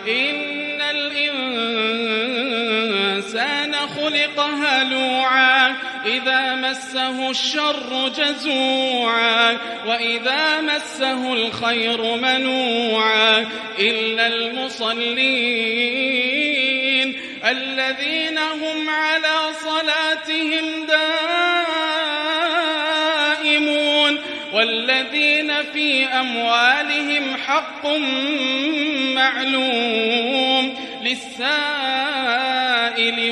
إن الإنسان خلق هلوعا إذا مسه الشر جزوعا وإذا مسه الخير منوعا إلا المصلين الذين هم على صلاتهم دائمون والذين في أموالهم حق معلوم للسائل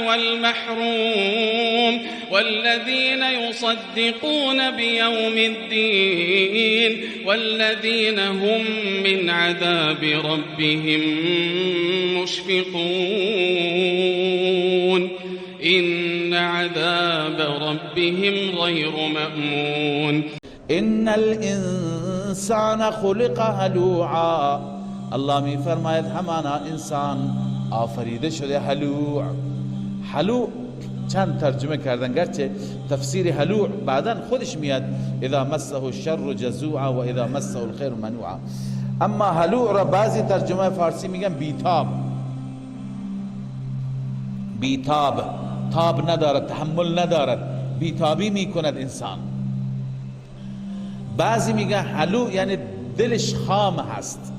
والمحروم والذين يصدقون بيوم الدين والذين هم من عذاب ربهم مشفقون إن عذاب ربهم غير مأمون. إن الإنسان خلق هلوعا. الله می فرماید همانا انسان آفریده شده هلوع. هلوع چند ترجمه کردن، گرچه تفسیر هلوع بعدا خودش میاد، اذا مسه الشر جزوعا و اذا مسه الخیر منوعا. اما هلوع را بعضی ترجمه فارسی میگن بیتاب. بیتاب، تاب ندارد، تحمل ندارد، بیتابی میکند انسان. بعضی میگن هلوع یعنی دلش خام هست،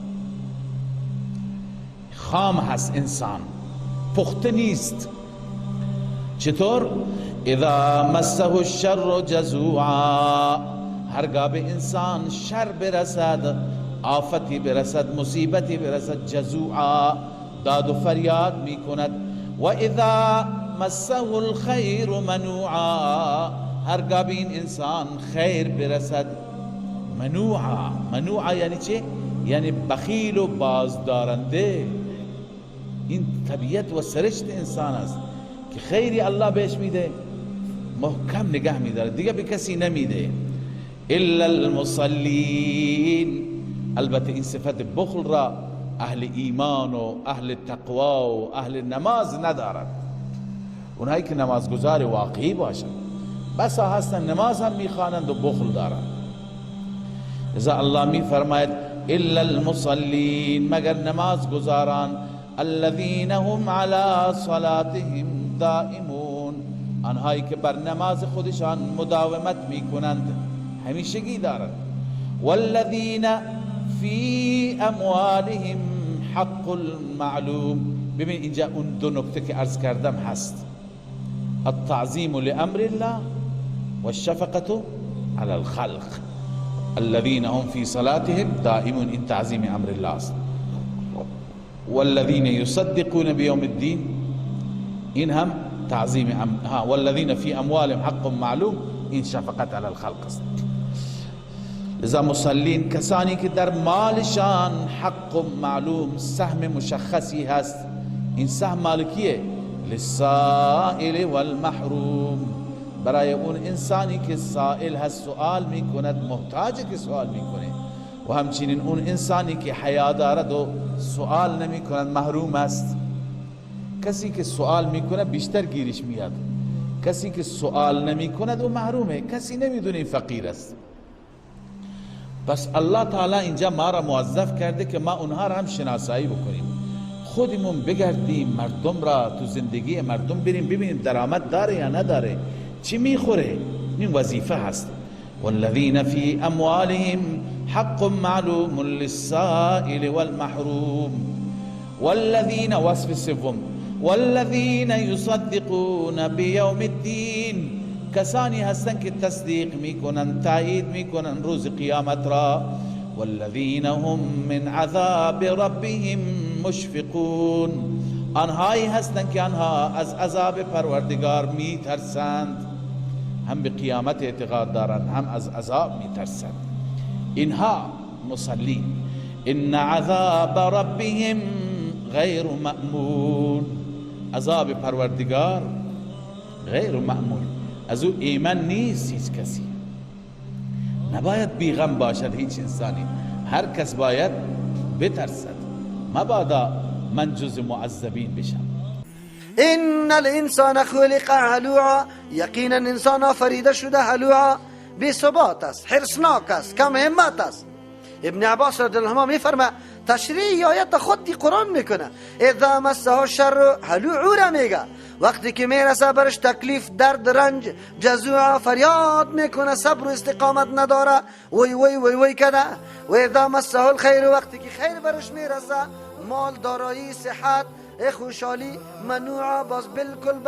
خام هست انسان، پخته نیست. چطور؟ اذا مسه الشر جزوعا، هرگاه به انسان شر برسد، آفتی برسد، مصیبتی برسد، جزوعا داد و فریاد میکند. و اذا مسه الخیر منوعا، هرگاه به این انسان خیر برسد، منوعا. منوعا یعنی چه؟ یعنی بخیل و بازدارنده. این طبیعت و سرشت انسان است که خیری الله بهش میده، محکم نگه میداره، دیگه به کسی نمیده. الا المصلین. البته این صفت بخل را اهل ایمان و اهل تقوا و اهل نماز ندارد. اونهایی که نمازگزار واقعی باشند، بسا هستن نماز هم میخوانند و بخل دارند. اذا الله میفرماید الا المصلین، مگر نمازگزاران، الذین هم علی صلاتهم دائمون، آنهایی که بر نماز خودشان مداومت میکنند، همیشگی دارند. والذین فی اموالهم حق المعلوم. ببین اینجا اون دو نکته که عرض کردم هست، التعظیم لامر الله والشفقة علی الخلق. الذين هم في صلاتهم دائمون، این تعظیم امر الله است. والذین يصدقون بیوم الدین، این هم تعظیم امر. والذین فی اموالهم حق معلوم، این شفقت علی الخلق است. لذا مصلین کسانی که در مالشان حق معلوم، سهم مشخصی هست، این سهم مالکیه؟ للسائل والمحروم، برای اون انسانی که سائل هست، سوال میکند، محتاج که سوال میکنه، و همچنین اون انسانی که حیا دارد و سوال نمیکند، محروم است. کسی که سوال میکنه بیشتر گیرش میاد، کسی که سوال نمیکند او محرومه، کسی نمیدونه فقیر است. پس الله تعالی اینجا ما را موظف کرده که ما اونها را هم شناسایی بکنیم، خودمون بگردیم مردم را، تو زندگی مردم بریم ببینیم درآمد داره یا نداره، چی میخوره. این وظیفه هست. والذین فی اموالهم حق معلوم للسائل والمحروم. والذین، وصف سوم، والذین یصدقون بیوم الدین، کسانی هستند که تصدیق میکنن، تایید میکنن روز قیامت را. والذین هم من عذاب ربهم مشفقون، آنهایی هستند که آنها از عذاب پروردگار میترسند، هم به قیامت اعتقاد دارند، هم از عذاب میترسند. اینها مصلین. ان عذاب ربهم غیر مأمون، عذاب پروردگار غیر مأمون، از او ایمن نیست هیچ کسی. نباید بیغم باشد هیچ انسانی، هر کس باید بترسد، مبادا من جز معذبین بشم. ان الانسان خلق هلوعا، یقینا انسان آفریده شده هلوعا، بی ثبات است، حرصناک است، کم همت است. ابن عباس رضی الله عنهما میفرما تشریح آیت خود دی قرآن میکنه. اذا مسه الشر هلوع میگه، وقتی که میرسه برش تکلیف، درد، رنج، جزوع، فریاد میکنه، صبر و استقامت نداره، وی وی وی وی کده. و اذا مسه الخیر، وقتی که خیر برش میرسه، مال، دارایی، صحت، خوشحالی، منوع، باز بالکل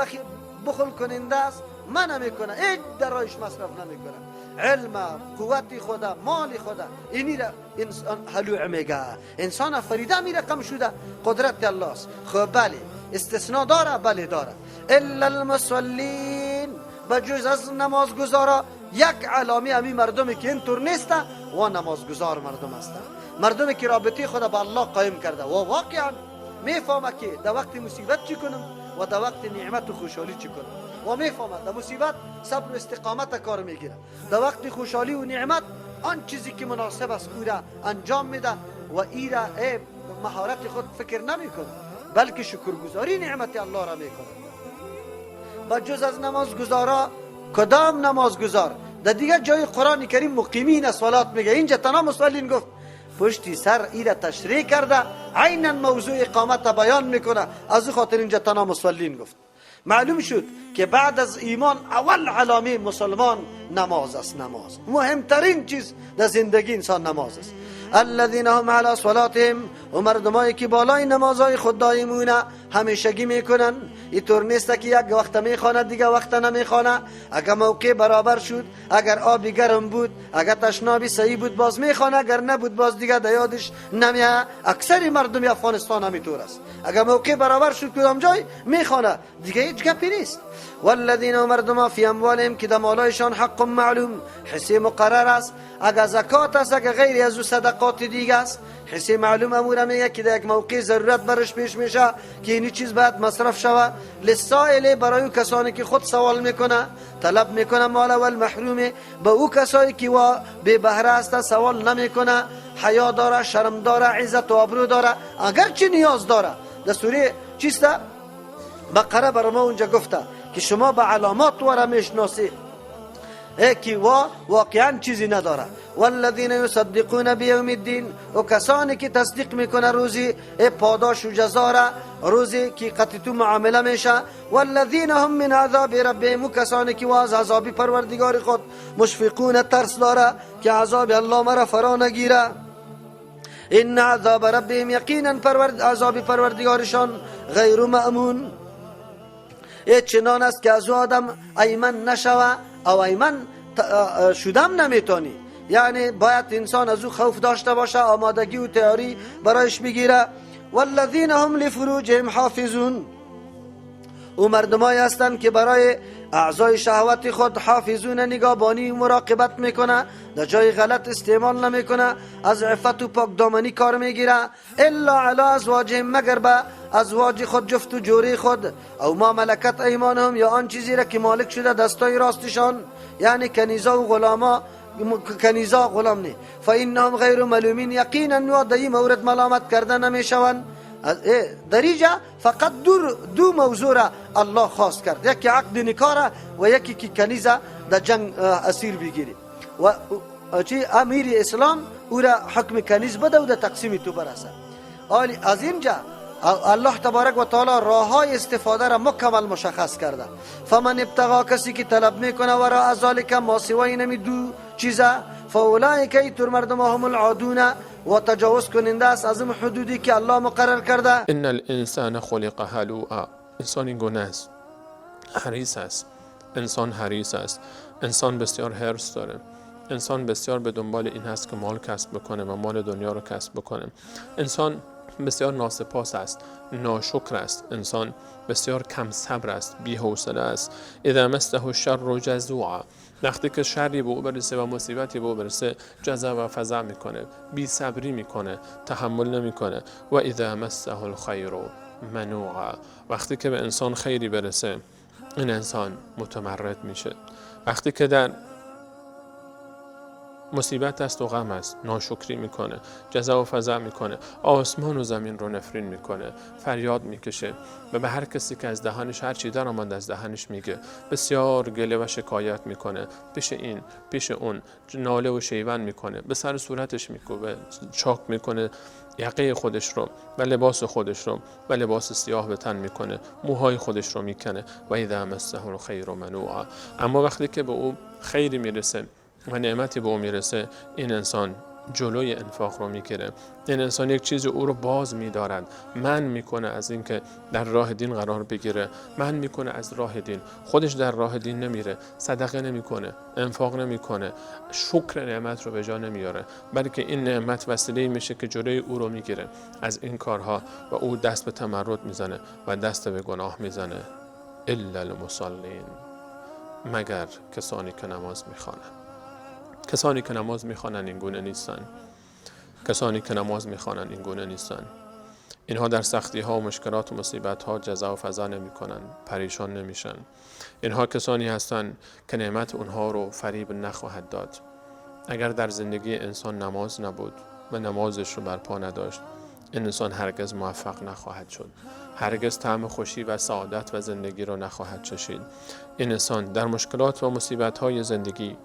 بخل کننده است، منع میکنه، هیچ درایش مصرف نمیکنه، علم، قوت خدا، مال خدا، اینی را انسان هلوع میگه. انسان افریده می رقم شده، قدرت الله است. خب بله استثناء داره، بله داره. الا المصلین، بجز از نمازگزارا. یک علامی امی مردمی که اینطور نیست و نمازگزار مردم هستند، مردمی که رابطه خدا با الله قایم کرده و واقعا میفهمه که در وقت مصیبت چی کنم و در وقت نعمت و خوشحالی چی کنم، و میفهمه در مصیبت صبر و استقامت کار میگیره، در وقت خوشحالی و نعمت آن چیزی که مناسب است او را انجام میده و ای را مهارت خود فکر نمیکنه، بلکه شکرگزاری نعمت الله را میکنه. با جز از نمازگزارا، کدام نمازگزار؟ در دیگر جای قرآن کریم مقیمین صلات میگه، اینجا تنها مصلین گفت، پشتی سر ای را تشریح کرده، عینا موضوع اقامت بیان میکنه، از خاطر اینجا تنها مصلین گفت. معلوم شد که بعد از ایمان اول علامه مسلمان نماز است. نماز مهمترین چیز در زندگی انسان نماز است. الذين هم على صلاتهم، و مردمایی که بالای نمازهای خود دائمونه، همیشگی میکنن. اینطور نیست که یک وقت میخوانه دیگه وقت نمیخوانه. اگر موقع برابر شد، اگر آب گرم بود، اگر تشنابی صحیح بود باز میخوانه، اگر نبود باز دیگه در یادش نمیه. اکثر مردم افغانستان همینطور است، اگر موقع برابر شد کدام جای میخوانه، دیگه هیچ گپی نیست. والذین مردم فی اموالهم، که در مالایشان حق معلوم، حصه مقرر است، اگر زکات است، اگر غیر از او صدقات دیگه است، حصه معلوم امور میگه که در یک موقع ضرورت برش پیش میشه که این چیز باید مصرف شوه. للسائل، برای او کسانی که خود سوال میکنه، طلب میکنه مال، والمحروم، به او کسایی که وا بی بهره است، سوال نمیکنه، حیا داره، شرم داره، عزت و آبرو داره، اگرچه نیاز داره. در سوره چیست؟ بقره برای ما اونجا گفته که شما به علامات واره میشناسی که وا واقعا چیزی نداره. والذین یصدقون بیوم الدین، و کسانی که تصدیق میکنه روزی پاداش و جزا را، روزی که قطعی تو معامله میشه. والذین هم من عذاب ربهم، و کسانی که از عذاب پروردگار خود مشفقون، ترس داره که عذاب الله مرا فرا نگیره. ان عذاب ربهم، یقینا عذاب پروردگارشان غیر مأمون، چنان است که از آدم ایمن نشوه او ایمن شدم نمیتونی. یعنی باید انسان از او خوف داشته باشه، آمادگی و تیاری برایش بگیره. والذین هم لفروجهم حافظون، او مردمایی هستند که برای اعضای شهوت خود حافظون، نگابانی و مراقبت میکنه، در جای غلط استعمال نمیکنه، از عفت و پاک دامنی کار میگیره. الا علی ازواجهم، مگر به ازواج خود، جفت و جوری خود، او ما ملکت ایمانهم، یا آن چیزی را که مالک شده دستای راستشان، یعنی کنیزا و غلاما، کنیزا غلام نه. فانهم غیر ملومین، یقینا و در این مورد ملامت کرده نمیشوند. در اینجا فقط دو موضوع را الله خواست کرد، یکی عقد نکاح را و یکی که کنیزه در جنگ اسیر بگیری و چی امیر اسلام او را حکم کنیز بده و در تقسیم تو برسه. از اینجا الله تبارک و تعالی راه های استفاده را مکمل مشخص کرده. فمن ابتغا، کسی که طلب میکنه و را از ذالک ما سوای نمی دو چیزه، فاولئک ایتور مردم هم العادون، و تجاوز کننده است از حدودی که الله مقرر کرده. ان الانسان خلق هلوعا، انسان این گونه است، حریص است، انسان حریص است، انسان بسیار حرص داره، انسان بسیار به دنبال این هست که مال کسب بکنه و مال دنیا رو کسب بکنه. انسان بسیار ناسپاس است، ناشکر است، انسان بسیار کم صبر است، بی حوصله است. اذا مسه الشر جزوعا، وقتی که شری به او برسه و مصیبتی به او برسه جزع و فزع میکنه، بی صبری میکنه، تحمل نمیکنه. و اذا مسه الخیر منوعا، وقتی که به انسان خیری برسه این انسان متمرد میشه. وقتی که در مصیبت است و غم است، ناشکری میکنه، جزع و فزع میکنه، آسمان و زمین رو نفرین میکنه، فریاد میکشه و به هر کسی که از دهانش هر چی در آمد از دهانش میگه، بسیار گله و شکایت میکنه، پیش این پیش اون ناله و شیون میکنه، به سر صورتش میکوبه، چاک میکنه یقه خودش رو و لباس خودش رو و لباس سیاه به تن میکنه، موهای خودش رو میکنه. و اذا مسه الخیر منوعا. اما وقتی که به او خیری میرسه و نعمتی به او میرسه، این انسان جلوی انفاق رو میگیره. این انسان یک چیزی او رو باز میدارد، من میکنه از اینکه در راه دین قرار بگیره، من میکنه از راه دین، خودش در راه دین نمیره، صدقه نمیکنه، انفاق نمیکنه، شکر نعمت رو به جا نمیاره، بلکه این نعمت وسیله میشه که جلوی او رو میگیره از این کارها و او دست به تمرد میزنه و دست به گناه میزنه. الا المصلین، مگر کسانی که نماز میخوانند. کسانی که نماز میخوانند این گونه نیستن. کسانی که نماز میخوانند این گونه نیستن. اینها در سختی ها و مشکلات و مصیبت ها جزع و فزع نمی کنن، پریشان نمیشن. اینها کسانی هستند که نعمت اونها رو فریب نخواهد داد. اگر در زندگی انسان نماز نبود و نمازش رو برپا نداشت، این انسان هرگز موفق نخواهد شد، هرگز طعم خوشی و سعادت و زندگی رو نخواهد چشید. این انسان در مشکلات و مصیبت های زندگی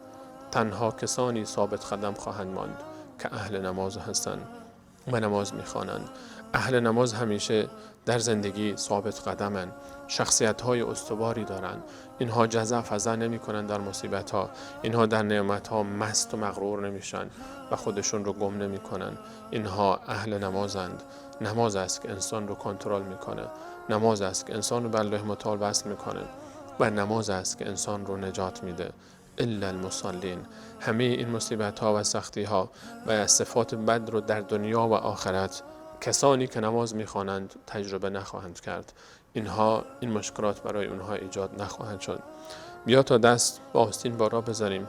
تنها کسانی ثابت قدم خواهند ماند که اهل نماز هستند و نماز میخوانند. اهل نماز همیشه در زندگی ثابت قدمند، شخصیت های استواری دارند. اینها جزع فزع نمی کنند در مصیبت ها، اینها در نعمت ها مست و مغرور نمیشن و خودشون رو گم نمی کنند. اینها اهل نمازند. نماز است که انسان رو کنترل میکنه، نماز است که انسان رو به الله متعال وصل میکنه و نماز است که انسان رو نجات میده. الا المصلین. همه این مصیبت ها و سختی ها و صفات بد رو در دنیا و آخرت کسانی که نماز میخوانند تجربه نخواهند کرد. اینها این مشکلات برای اونها ایجاد نخواهند شد. بیا تا دست با آستین بالا بذاریم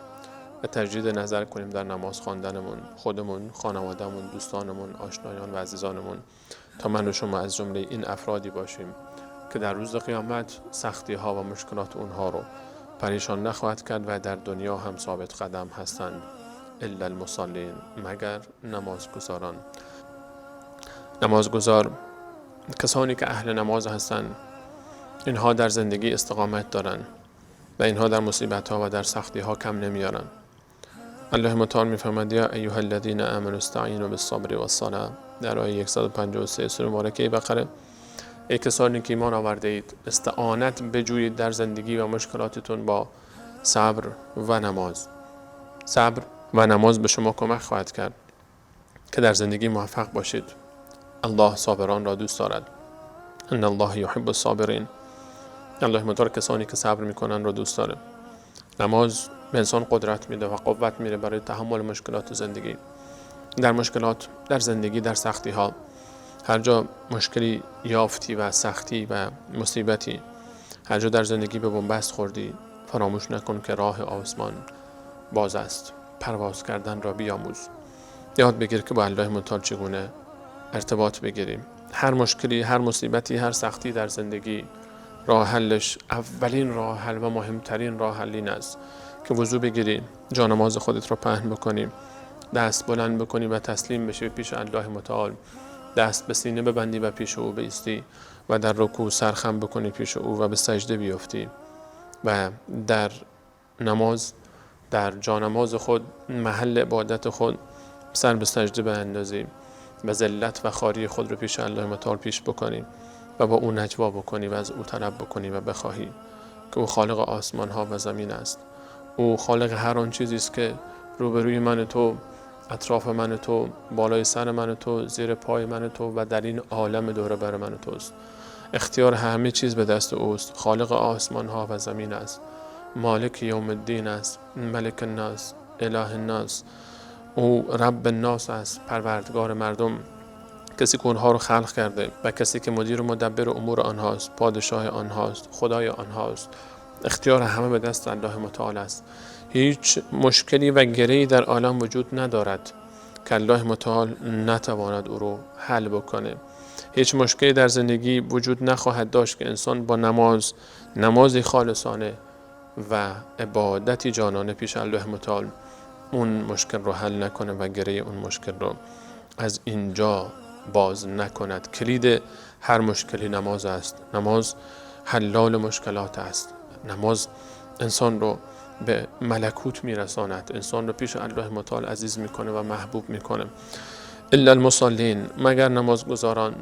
و تجدید نظر کنیم در نماز خواندنمون، خودمون، خانوادهمون، دوستانمون، آشنایان و عزیزانمون، تا من و شما از جمله این افرادی باشیم که در روز قیامت سختی ها و مشکلات اونها رو پریشان نخواهد کرد و در دنیا هم ثابت قدم هستند. الا المصلین، مگر نمازگزاران. نمازگزار، کسانی که اهل نماز هستند، اینها در زندگی استقامت دارند و اینها در مصیبت ها و در سختی ها کم نمیارن. الله متعال میفرماید یا ایها الذین آمنوا استعینوا بالصبر والصلاه، در آیه 153 سوره مبارکه بقره. ای کسانی که ایمان آورده اید، استعانت بجویید در زندگی و مشکلاتتون با صبر و نماز. صبر و نماز به شما کمک خواهد کرد که در زندگی موفق باشید. الله صابران را دوست دارد. ان الله یحب الصابرین. الله متعال کسانی که صبر میکنن را دوست داره. نماز به انسان قدرت میده و قوت میده برای تحمل مشکلات زندگی. در مشکلات، در زندگی، در سختی ها، هر جا مشکلی یافتی و سختی و مصیبتی، هر جا در زندگی به بنبست خوردی، فراموش نکن که راه آسمان باز است. پرواز کردن را بیاموز. یاد بگیر که با الله متعال چگونه ارتباط بگیریم. هر مشکلی، هر مصیبتی، هر سختی در زندگی، راه حلش، اولین راه حل و مهمترین راه حل این است که وضو بگیری، جانماز خودت رو پهن بکنی، دست بلند بکنی و تسلیم بشی پیش الله متعال، دست به سینه ببندی و پیش او بایستی و در رکوع سرخم بکنی پیش او و به سجده بیفتی و در نماز، در جانماز خود، محل عبادت خود، سر به سجده باندازی و ذلت و خواری خود رو پیش الله متعال پیش بکنی و با او نجوا بکنی و از او طلب بکنی و بخواهی که او خالق آسمان ها و زمین است. او خالق هر آن چیزی است که روبروی من تو، اطراف من تو، بالای سر من تو، زیر پای من تو و در این عالم دور بر من توست. اختیار همه چیز به دست اوست. خالق آسمان ها و زمین است، مالک یوم الدین است، ملک الناس، اله الناس. او رب الناس است، پروردگار مردم، کسی که اونها رو خلق کرده و کسی که مدیر و مدبر امور آنهاست، پادشاه آنهاست، خدای آنهاست. اختیار همه به دست الله متعال است. هیچ مشکلی و گره‌ای در عالم وجود ندارد که الله متعال نتواند او رو حل بکنه. هیچ مشکلی در زندگی وجود نخواهد داشت که انسان با نماز، نمازی خالصانه و عبادتی جانانه پیش الله متعال اون مشکل رو حل نکنه و گره اون مشکل رو از اینجا باز نکند. کلید هر مشکلی نماز است. نماز حلال مشکلات است. نماز انسان رو به ملکوت میرساند، انسان رو پیش الله متعال عزیز میکنه و محبوب میکنه. الا المصلین، مگر نمازگزاران.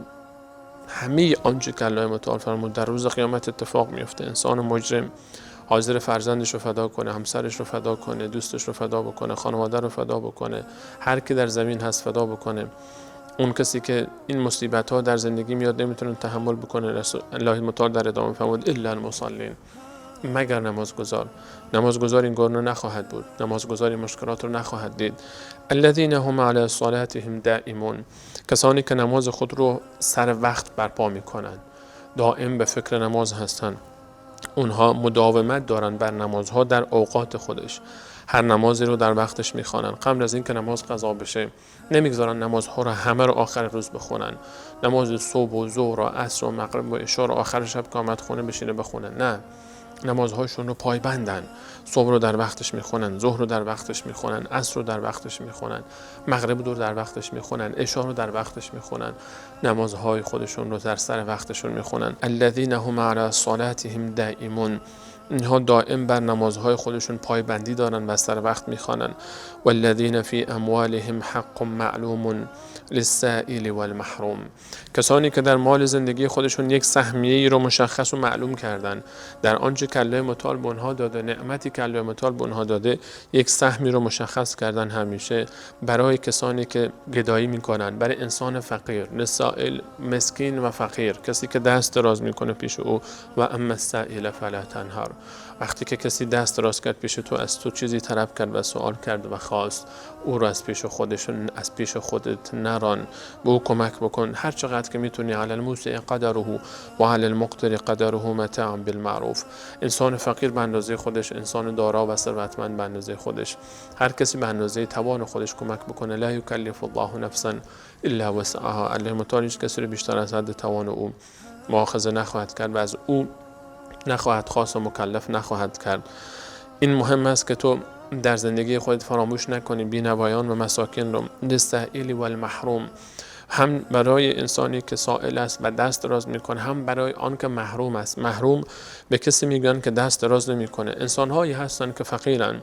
همه آنچه که الله متعال فرمود در روز قیامت اتفاق میفته. انسان مجرم حاضر فرزندش رو فدا کنه، همسرش رو فدا کنه، دوستش رو فدا بکنه، خانواده رو فدا بکنه، هر کی در زمین هست فدا بکنه. اون کسی که این مصیبت ها در زندگی میاد نمیتونه تحمل بکنه. الله متعال در ادامه فرمود الا المصلین، مگر نمازگزار. نمازگزار این گونه نخواهد بود، نمازگزار این مشکلات رو نخواهد دید. الذین هم علی صلاتهم دائمون، کسانی که نماز خود رو سر وقت برپا میکنن، دائم به فکر نماز هستن، اونها مداومت دارن بر نمازها در اوقات خودش، هر نمازی رو در وقتش میخوانن. قبل از اینکه نماز قضا بشه نمیگذارن نمازها رو همه رو آخر روز بخونن، نماز صبح و ظهر و عصر و مغرب و عشا رو آخر شب که آمد خونه بشینه بخونه. نه، نمازهاشون رو پایبندن، صبح رو در وقتش میخونن، ظهر رو در وقتش میخونن، عصر رو در وقتش میخونن، مغرب رو در وقتش میخونن، عشا رو در وقتش میخونن، نمازهای خودشون رو در سر وقتشون میخونن. الذین هم علی صلاتهم دائمون، اینها دائم بر نمازهای خودشون پایبندی دارن و سر وقت میخوانن. والذین فی اموالهم حق معلوم للسائل والمحروم، کسانی که در مال زندگی خودشون یک سهمیه‌ای رو مشخص و معلوم کردن، در آنچه که الله متعال به اونها داده، نعمتی که الله متعال به اونها داده، یک سهمی رو مشخص کردن همیشه برای کسانی که گدایی میکنن، برای انسان فقیر، للسائل، مسکین و فقیر، کسی که دست دراز میکنه پیش او. و اما السائل فلا تنهر، وقتی که کسی دست دراز کرد پیش تو، از تو چیزی طلب کرد و سوال کرد و خواست، او رو از پیش خودشون، از پیش خودت نران، به او کمک بکن هر چقدر که میتونی. علی الموسع قدره و علی المقتر قدره متاع بالمعروف. انسان فقیر به اندازه خودش، انسان دارا و ثروتمند به اندازه خودش، هر کسی به اندازه توان خودش کمک بکنه. لا یکلف الله نفسا الا وسعها، الله متعال هیچ کسی رو بیشتر از حد توان او مؤاخذه نخواهد کرد و از او نخواهد خواست و مکلف نخواهد کرد. این مهم است که تو در زندگی خودت فراموش نکنی بینوایان و مساکین رو. للسائل والمحروم، هم برای انسانی که سائل است و دست دراز میکنه، هم برای آن که محروم است. محروم به کسی میگن که دست دراز نمیکنه. انسانهایی هستن که فقیرن،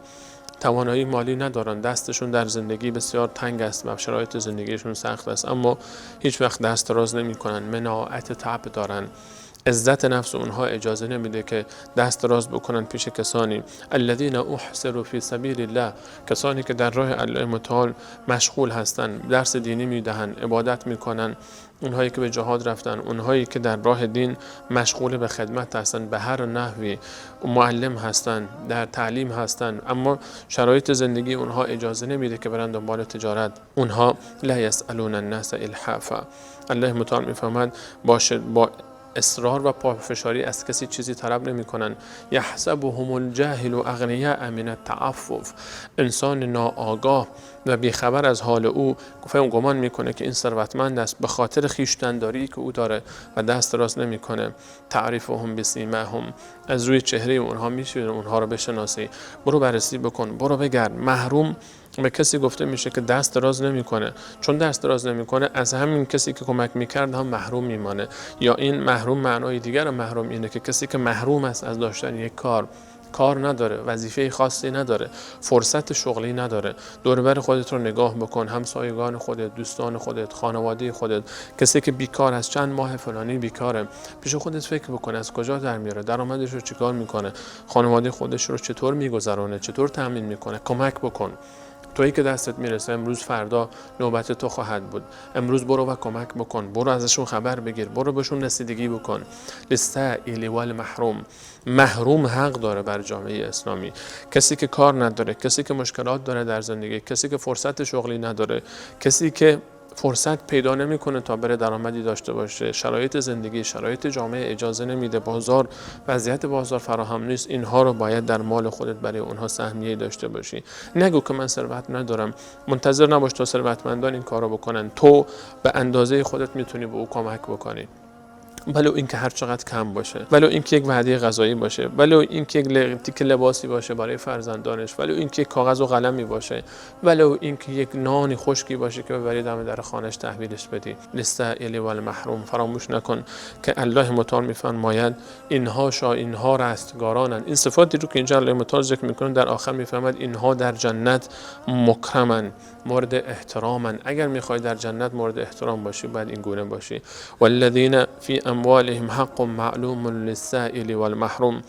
توانایی مالی ندارن، دستشون در زندگی بسیار تنگ است و شرایط زندگیشون سخت است، اما هیچ وقت دست دراز نمیکنن، مناعت طبع دارن، عزت نفس اونها اجازه نمیده که دست دراز بکنن پیش کسانی. الذین احصروا فی سبیل الله، کسانی که در راه الله متعال مشغول هستند، درس دینی میدهن، عبادت میکنن، اونهایی که به جهاد رفتن، اونهایی که در راه دین مشغول به خدمت هستند به هر نحوی، معلم هستند، در تعلیم هستند، اما شرایط زندگی اونها اجازه نمیده که برن دنبال تجارت. اونها لا یسألون الناس الحافا. الله متعال میفرماد باشه با اصرار و پافشاری از کسی چیزی طلب نمی کنن. یحسبهم الجاهل اغنیاء من التعفف، انسان ناآگاه و بیخبر از حال او گمان میکنه که این ثروتمند است به خاطر خویشتنداری که او داره و دست راست نمیکنه. تعریفهم بسیماهم، از روی چهره اونها میشه اونها رو بشناسی. برو بررسی بکن، برو بگرد. محروم به کسی گفته میشه که دست دراز نمیکنه، چون دست دراز نمیکنه از همین کسی که کمک میکرد هم محروم میمانه. یا این محروم معنای دیگر محروم اینه که کسی که محروم است از داشتن یک کار، کار نداره، وظیفه خاصی نداره، فرصت شغلی نداره. دور بر خودت رو نگاه بکن، همسایگان خودت، دوستان خودت، خانواده خودت، کسی که بیکار از چند ماه فلانی بیکاره، پیش خودت فکر بکن از کجا در میاره، درآمدش رو چیکار میکنه، خانواده خودش رو چطور میگذرونه، چطور تامین میکنه. کمک بکن. تویی که دستت میرسه امروز، فردا نوبت تو خواهد بود. امروز برو و کمک بکن، برو ازشون خبر بگیر، برو بهشون رسیدگی بکن. للسائل والمحروم، محروم حق داره بر جامعه اسلامی. کسی که کار نداره، کسی که مشکلات داره در زندگی، کسی که فرصت شغلی نداره، کسی که فرصت پیدا نمیکنه تا بره درآمدی داشته باشه، شرایط زندگی، شرایط جامعه اجازه نمیده، بازار، وضعیت بازار فراهم نیست، اینها رو باید در مال خودت برای اونها سهمیه داشته باشی. نگو که من ثروت ندارم، منتظر نباش تا ثروتمندان این کارو بکنن. تو به اندازه خودت میتونی به او کمک بکنی. ولو اینکه هر چقدر کم باشه، ولو اینکه یک وعده غذایی باشه، ولو اینکه یک تیکه لباسی باشه برای فرزندانش، ولو اینکه یک کاغذ و قلمی باشه، ولو اینکه یک نان خشکی باشه که ببری دم در خانه‌اش تحویلش بدی. للسائل والمحروم. فراموش نکن که الله متعال میفرماید اینها اینها رستگارانند. این صفاتی رو که اینجا الله متعال ذکر میکنه در آخر میفرماید اینها در جنت مکرمن، مورد احترامن. اگر میخوای در جنت مورد احترام باشی باید این گونه باشی. والذین فی اموالهم حق معلوم للسائل والمحروم.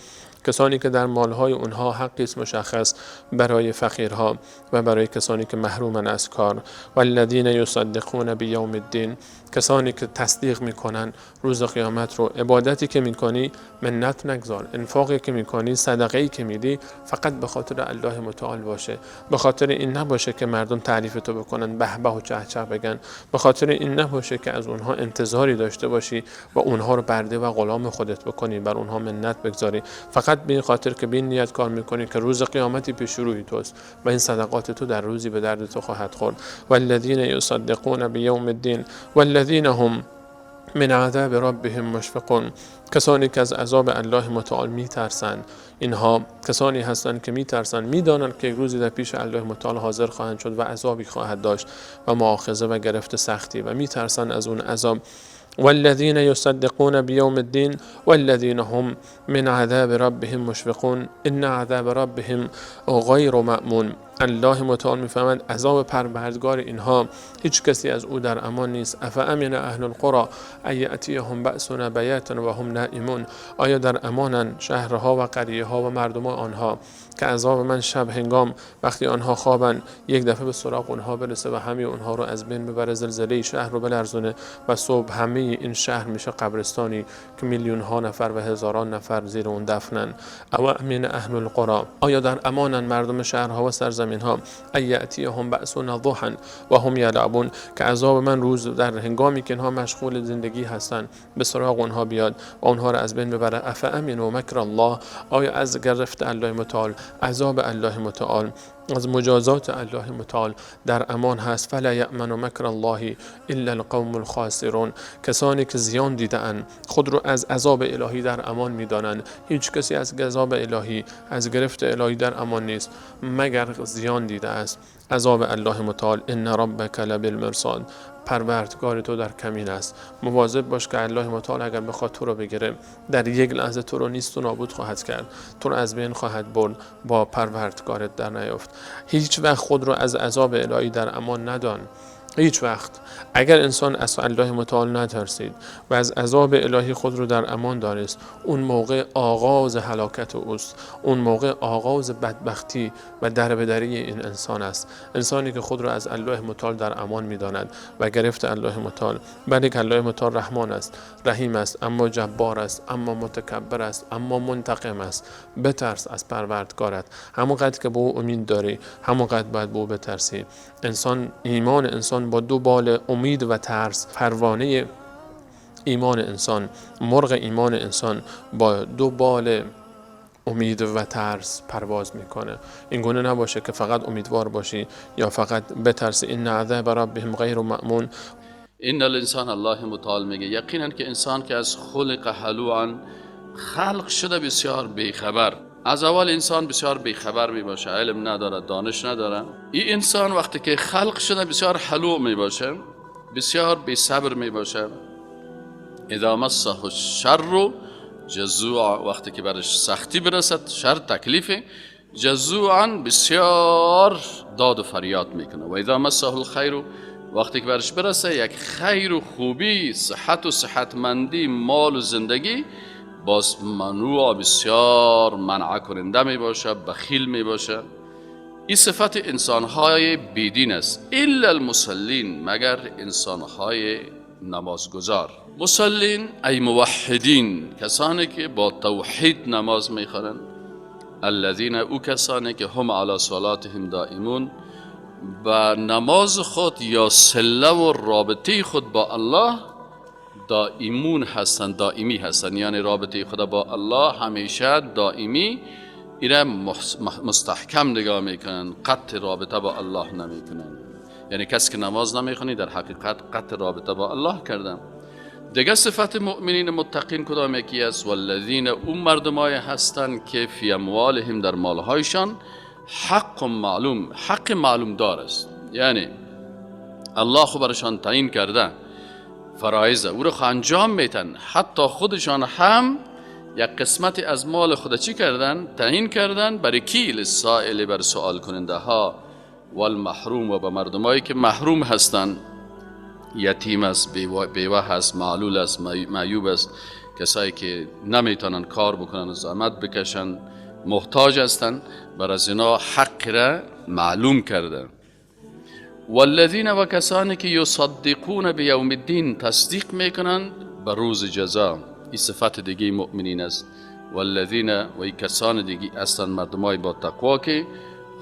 کسانی که در مالهای اونها حقی است مشخص برای فقیرها و برای کسانی که محرومن از کار. والذین یصدقون بیوم الدین. کسانی که تصدیق میکنن روز قیامت رو. عبادتی که میکنی منت نگذار، انفاقی که میکنی، صدقه‌ای که میدی فقط به خاطر الله متعال باشه، به خاطر این نباشه که مردم تعریف تو بکنن، به به و چه چه بگن، به خاطر این نباشه که از اونها انتظاری داشته باشی و اونها رو برده و غلام خودت بکنی، بر اونها منت بگذاری، فقط به این خاطر که به این نیت کار میکنی که روز قیامتی پیش روی توست و این صدقات تو در روزی به درد تو خواهد خورد. والذین یصدقون بیوم الدین والذین هم من عذاب ربهم مشفقون. کسانی که از عذاب الله متعال میترسند. اینها کسانی هستند که میترسند، میدانند که یک روزی در پیش الله متعال حاضر خواهند شد و عذابی خواهد داشت و مؤاخذه و گرفت سختی و میترسند از اون عذاب. والذین یصدقون بیوم الدین والذین هم من عذاب ربهم مشفقون ان عذاب ربهم غیر مأمون. الله متعال میفرماید عذاب پروردگار اینها هیچ کسی از او در امان نیست. افامن اهل القرى ان یأتیهم بأسنا بیاتا و هم نائمون. آیا در امانن شهرها و قریه ها و مردم آنها که عذاب من شب هنگام وقتی آنها خوابن یک دفعه به سراغ اونها برسه و همه اونها رو از بین ببره، زلزله شهر رو بلرزونه و صبح همه این شهر میشه قبرستانی که میلیون ها نفر و هزاران نفر زیر اون دفنن. او امن اهل القرى. آیا در امانن مردم شهرها و سرزمین ها ان یأتیهم بأسنا ضحى و هم یلعبون، که عذاب من روز در هنگامی که اینها مشغول زندگی هستن به سراغ اونها بیاد و اونها رو از بین ببره. افامنوا مکر الله. آیا از گرفت الله متعال، عذاب الله متعال، از مجازات الله متعال در امان هست؟ فلا یأمن مکر الله الا القوم الخاسرون. کسانی که زیان دیدن خود رو از عذاب الهی در امان میدانند. هیچ کسی از عذاب الهی، از گرفت الهی در امان نیست مگر زیان دیده است عذاب الله متعال. ان ربک لبالمرصاد. پروردگار تو در کمین است. مواظب باش که الله متعال اگر بخواد تو رو بگیره در یک لحظه تو رو نیست و نابود خواهد کرد، تو رو از بین خواهد برد. با پروردگارت در نیافت. هیچ وقت خود رو از عذاب الهی در امان ندان. هیچ وقت. اگر انسان از الله متعال نترسید و از عذاب الهی خود رو در امان دانست، اون موقع آغاز هلاکت اوست، اون موقع آغاز بدبختی و دربدری این انسان است. انسانی که خود رو از الله متعال در امان میداند و گرفت الله متعال. بلکه الله متعال رحمان است، رحیم است، اما جبار است، اما متکبر است، اما منتقم است. بترس از پروردگارت. همونقدر که به او امید داری، همونقدر باید به او بترسی. انسان، ایمان انسان با دو بال امید و ترس، پروانه ایمان انسان، مرغ ایمان انسان با دو بال امید و ترس پرواز میکنه. این گونه نباشه که فقط امیدوار باشی یا فقط بترسی. ان عذاب ربهم غیر مأمون. ان الانسان، الله متعال میگه یقینا که انسان که از خلق هلوعا خلق شده بسیار بیخبر. از اول انسان بسیار بیخبر می باشه، علم نداره، دانش نداره. این انسان وقتی که خلق شده بسیار حلو می باشه، بسیار بی صبر می باشه. اذا مسه الشر جزوعا، وقتی که برش سختی برسد، شر تکلیف، جزوعا بسیار داد و فریاد میکنه. و اذا مسه الخیر، وقتی که برش برسه یک خیر و خوبی، صحت و صحتمندی، مال و زندگی، باز منوع، بسیار منع کننده می باشه، بخیل می باشه. این صفت انسانهای بیدین است. الا المصلین، مگر انسانهای نمازگزار. مصلین ای موحدین، کسانی که با توحید نماز میخوانند. الذین، او کسانی که هم علی صلاتهم دائمون، با نماز خود یا صله و رابطه خود با الله دائمون هستند، دائمی هستند، یعنی رابطه خود با الله همیشه دائمی، ایره مستحکم نگاه میکنن، قطع رابطه با الله نمیکنن. یعنی کسی که نماز نمیخونی در حقیقت قطع رابطه با الله کردن. دیگه صفت مؤمنین متقین کدام یکی است؟ والذین، اون مردمای هستند که فی اموالهم، در مالهایشان، حق معلوم، حق معلوم دار است. یعنی الله خو برشان تعیین کرده فرایض، او رو انجام میتن، حتی خودشان هم یک قسمت از مال خود چی کردن؟ تعیین کردن برای کی؟ للسائل، بر سوال کننده ها، والمحروم، و به مردمایی که محروم هستند، یتیم است، بیوه هست، معلول است، معیوب است، کسایی که نمیتونن کار بکنن و زحمت بکشن، محتاج هستند، بر از اینا حق را معلوم کرده. والذین، و کسانی که یصدقون بیوم الدین، تصدیق میکنند به روز جزا. این صفت دیگه مؤمنین است. والذین، و این کسان دیگه هستند مردمای با تقوا که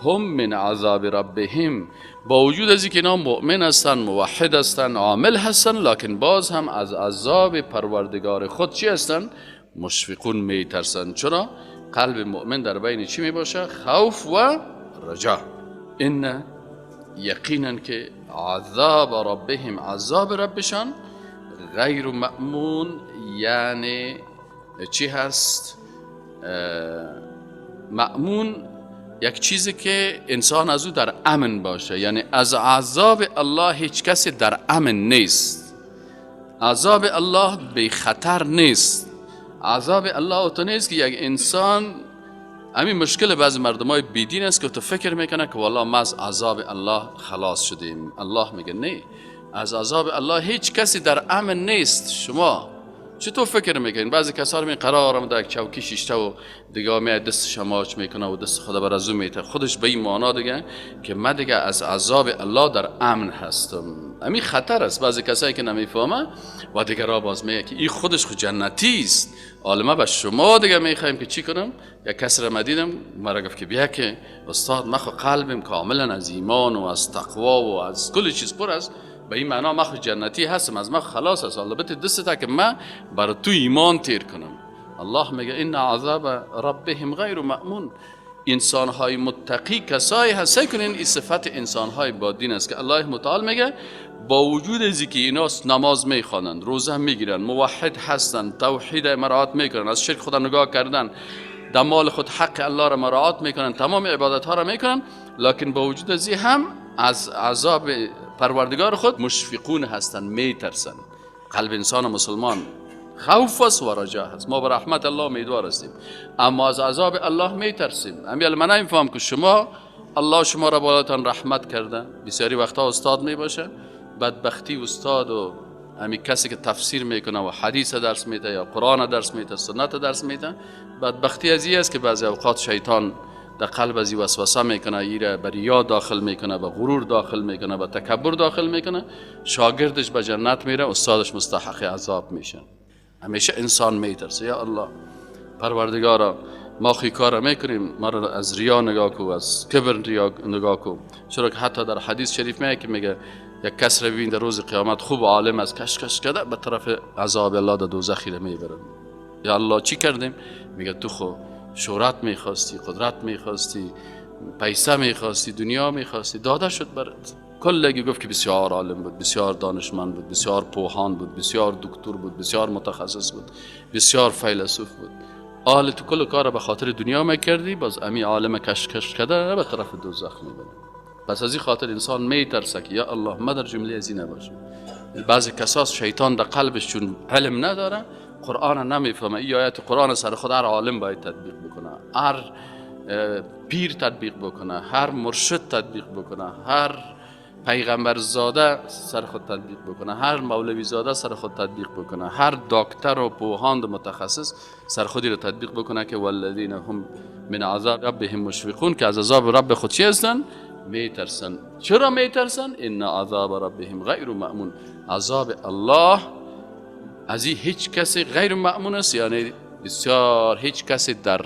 هم من عذاب ربهم، با وجود از اینکه اینا مؤمن هستند، موحد هستند، عامل هستند، لکن باز هم از عذاب پروردگار خود چی هستند؟ مشفقون، میترسند. چرا؟ قلب مؤمن در بین چی میباشه؟ خوف و رجا. ان، یقینا که عذاب ربهم، عذاب ربشان، غیر مأمون، یعنی چی هست؟ مأمون یک چیزی که انسان از او در امن باشه، یعنی از عذاب الله هیچ کسی در امن نیست، عذاب الله بی خطر نیست، عذاب الله تو نیست که یک انسان، همین مشکل بعضی مردمای بیدین است که تو فکر میکنه که والله ما از عذاب الله خلاص شدیم. الله میگه نه، از عذاب الله هیچ کسی در امن نیست. شما چطور فکر میکنین؟ بعضی کسا می قرارم در چوکی شیشته و دیگه می دست شماچ میکنه و دست خدا بر ازو میته، خودش به این معنا دیگه که من دیگه از عذاب الله در امن هستم. همین خطر است. بعضی کسایی که نمیفهمه و دیگه را باز میگه که این خودش خود جنتی است. عالمه به شما دیگه میخوایم که چی کنم؟ یک کس را مدیدم مرا گفت که بیا که استاد من خو قلبم کاملا از ایمان و از تقوا و از کل چیز پر است، به این معنا من خود جنتی هستم، از من خلاص است، البته دست تا که من برای تو ایمان تیر کنم. الله میگه ان عذاب ربهم غیر مأمون. انسانهای متقی کسایی هست کنین، این صفت انسانهای با دین است که الله متعال میگه با وجود از اینکه اینا نماز میخوانند، روزه میگیرن، موحد هستند، توحید مراعات میکنن، از شرک خود نگاه کردن، در مال خود حق الله را مراعات میکنن، تمام عبادت ها را میکنن، لکن با وجود از هم از عذاب پروردگار خود مشفقون هستند، میترسند. قلب انسان مسلمان خوف است و رجا هست. ما به رحمت الله امیدوار هستیم، اما از عذاب الله میترسیم. امیال من نمیفهم که شما الله شما را بالاتان رحمت کرده. بسیاری وقتا استاد میباشه، بدبختی استاد و همین کسی که تفسیر میکنه و حدیث درس میده یا قرآن درس میده، سنت درس میده، بدبختی از این است که بعضی اوقات شیطان در قلب از این وسوسه میکنه، ایره به ریا داخل میکنه، به غرور داخل میکنه، به تکبر داخل میکنه، شاگردش به جنت میره، استادش مستحق عذاب میشه. همیشه انسان میترسه، یا الله پروردگارا ما خی کار میکنیم، ما را از ریا نگاه کو، از کبر ریا نگاه کو. چرا که حتی در حدیث شریف میگه که میگه یک کس را ببین در روز قیامت خوب عالم از کش کش کرده به طرف عذاب الله در دوزخ میبرن. یا الله چی کردیم؟ میگه تو خو شهرت میخواستی، قدرت میخواستی، پیسه میخواستی، دنیا میخواستی، داده شد برات. کلگی گفت که بسیار عالم بود، بسیار دانشمند بود، بسیار پوهان بود، بسیار دکتر بود، بسیار متخصص بود، بسیار فیلسوف بود. آل تو کل کار به خاطر دنیا میکردی، باز امی عالم کش کش کرده به طرف دوزخ میبره. پس از این خاطر انسان میترسه که یا الله ما در جمله از این نباشم. بعضی کساس شیطان در قلبش چون علم نداره، قرآن نمیفهمه، این آیت قرآن سر خود هر عالم باید تطبیق بکنه، هر پیر تطبیق بکنه، هر مرشد تطبیق بکنه، هر پیغمبر زاده سر خود تطبیق بکنه، هر مولوی زاده سر خود تطبیق بکنه، هر دکتر و پوهاند متخصص سر خودی رو تطبیق بکنه که والذین هم من عذاب ربهم مشفقون، که از عذاب رب خود چی هستن؟ میترسن. چرا میترسن؟ ان عذاب ربهم غیر مأمون. عذاب الله از این هیچ کسی غیر مأمون است، یعنی بسیار هیچ کسی در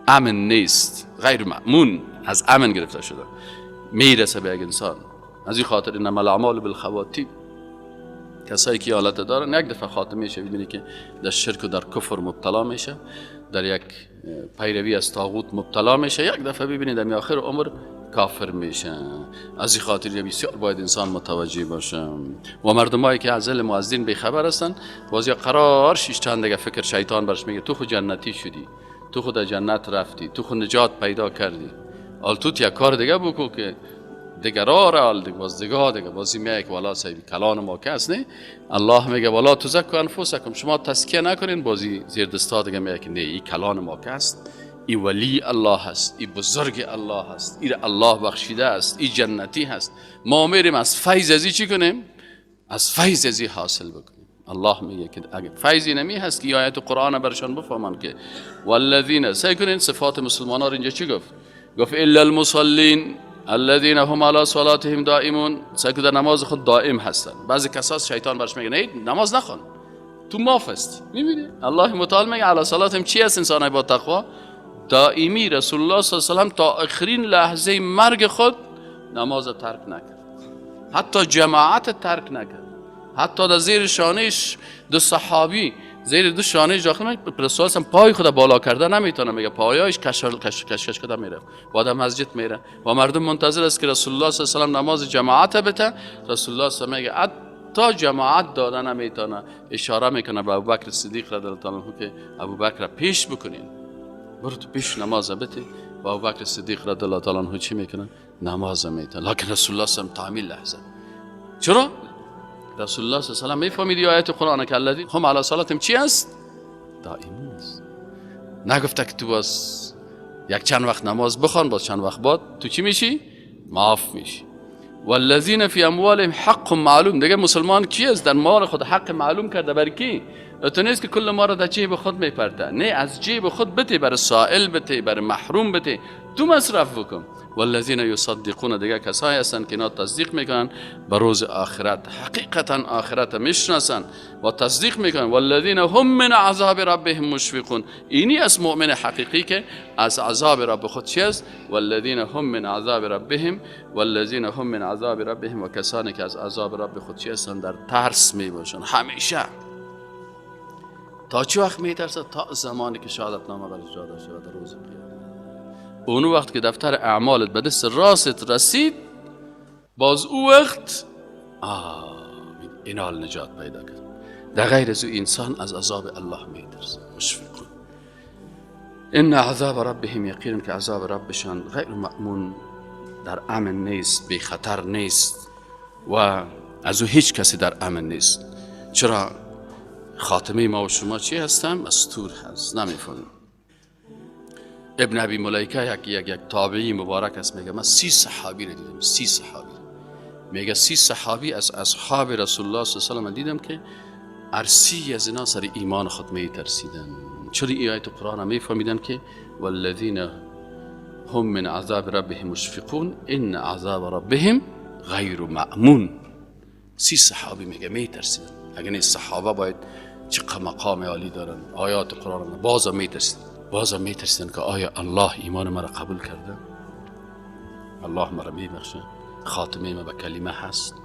امن نیست، غیر مأمون از امن گرفته شده، میرسه به یک انسان. از این خاطر انما الاعمال بالخواتیم، کسایی که حالت دارن یک دفعه خاتمه میشه، میبینی که در شرک و در کفر مبتلا میشه، در یک پیروی از طاغوت مبتلا میشه، یک دفعه ببینید در آخر عمر کافر میشه. از این خاطر بسیار باید انسان متوجه باشه. و مردمایی که از علم و از دین بیخبر هستن باز یا قرار شیشتن دیگه فکر شیطان برش میگه تو خود جنتی شدی، تو خود جنت رفتی، تو خود نجات پیدا کردی، آل تو یک کار دیگه بکو که دیگرا را آل دیگه باز دیگه بازی میگه که والا صاحب کلان ما کس نه. الله میگه والا تزکو انفسکم، شما تزکیه نکنین. بازی زیر دستا دیگه میگه که نه، این کلان ما کس، ای ولی الله هست، ای بزرگ الله هست، ای الله بخشیده است، ای جنتی هست. ما میریم از فیض ازی چی کنیم؟ از فیض ازی حاصل بکنیم. الله میگه که اگه فیضی نمی هست که آیت قرآن برشان بفهمن که والذین، سعی کنین صفات مسلمان ها رو اینجا چی گفت؟ گفت الا المصلین الذین هم علی صلاتهم دائمون. سعی کن در نماز خود دائم هستن. بعضی کساس شیطان برش میگه نه نماز نخوان، تو معاف هستی. میبینی الله متعال میگه علی صلاتهم چی هست؟ انسان با تقوا دائمی. رسول الله صلی الله علیه و سلم تا آخرین لحظه مرگ خود نماز ترک نکرد، حتی جماعت ترک نکرد، حتی در زیر شانهش دو صحابی زیر دو شانهش داخل رسول الله پای خود بالا کرده نمیتونه، میگه پایایش کش کش کش کده میره و در مسجد میره و مردم منتظر است که رسول الله صلی الله علیه و سلم نماز جماعت بده. رسول الله صلی الله علیه و میگه تا جماعت داده نمیتونه، اشاره میکنه به ابوبکر صدیق رضی الله عنه که ابوبکر پیش بکنین، برو تو پیش نماز بده. و ابوبکر صدیق رضی الله تعالی عنه چی میکنه؟ نماز میته. لکن رسول الله صلی الله علیه و تعمیل لحظه. چرا؟ رسول الله صلی الله علیه و سلم میفهمید آیت قرآن که الذین هم علی صلاتهم چی است؟ دائمون است. نگفته که تو باز یک چند وقت نماز بخوان، باز چند وقت بعد تو چی میشی؟ معاف میشی. والذین فی اموالهم حق معلوم. دیگه مسلمان کی است؟ در مال خود حق معلوم کرده. بر کی؟ تو نیست که کل ما را در جیب خود میپرده، نه، از جیب خود بده، بر سائل بده، بر محروم بده، تو مصرف بکن. والذین یصدقون، دیگه کسایی هستند که اینا تصدیق میکنن به روز آخرت، حقیقتا آخرت میشناسن و تصدیق میکنن. والذین هم من عذاب ربهم مشفقون. اینی از مؤمن حقیقی که از عذاب رب خود چی است؟ والذین هم من عذاب ربهم، والذین هم من عذاب ربهم، و کسانی که از عذاب رب خود چی هستند؟ در ترس میباشن همیشه. تا چه وقت میترسه؟ تا زمانی که شهادتنامه برش داده شود در روز قیامت. اون وقت که دفتر اعمالت به دست راست رسید، باز او وقت اینال نجات پیدا کرد. در غیر از او انسان از عذاب الله میترسه، مشفقون. ان عذاب ربهم یقین، که عذاب ربشان غیر مأمون، در امن نیست، بی خطر نیست و از او هیچ کسی در امن نیست. چرا؟ خاتمه ما و شما چی هستم؟ مستور هست، نمیفهمیم. ابن ابی ملیکه یک تابعی مبارک است، میگه من 30 صحابی رو دیدم، 30 صحابی. میگه 30 صحابی از اصحاب رسول الله صلی الله علیه و سلم دیدم که ارسی از اینا سر ایمان خود میترسیدن. چرا این آیت قرآن میفهمیدن که والذین هم من عذاب ربهم مشفقون ان عذاب ربهم غیر مأمون. 30 صحابی میگه میترسیدن. اگه نه صحابه باید چقدر مقام عالی دارن، آیات قرآن، بازم میترسیدن، بازم میترسیدن که آیا الله ایمان مرا قبول کرده؟ الله مرا میبخشه؟ خاتمه ما به کلمه هست؟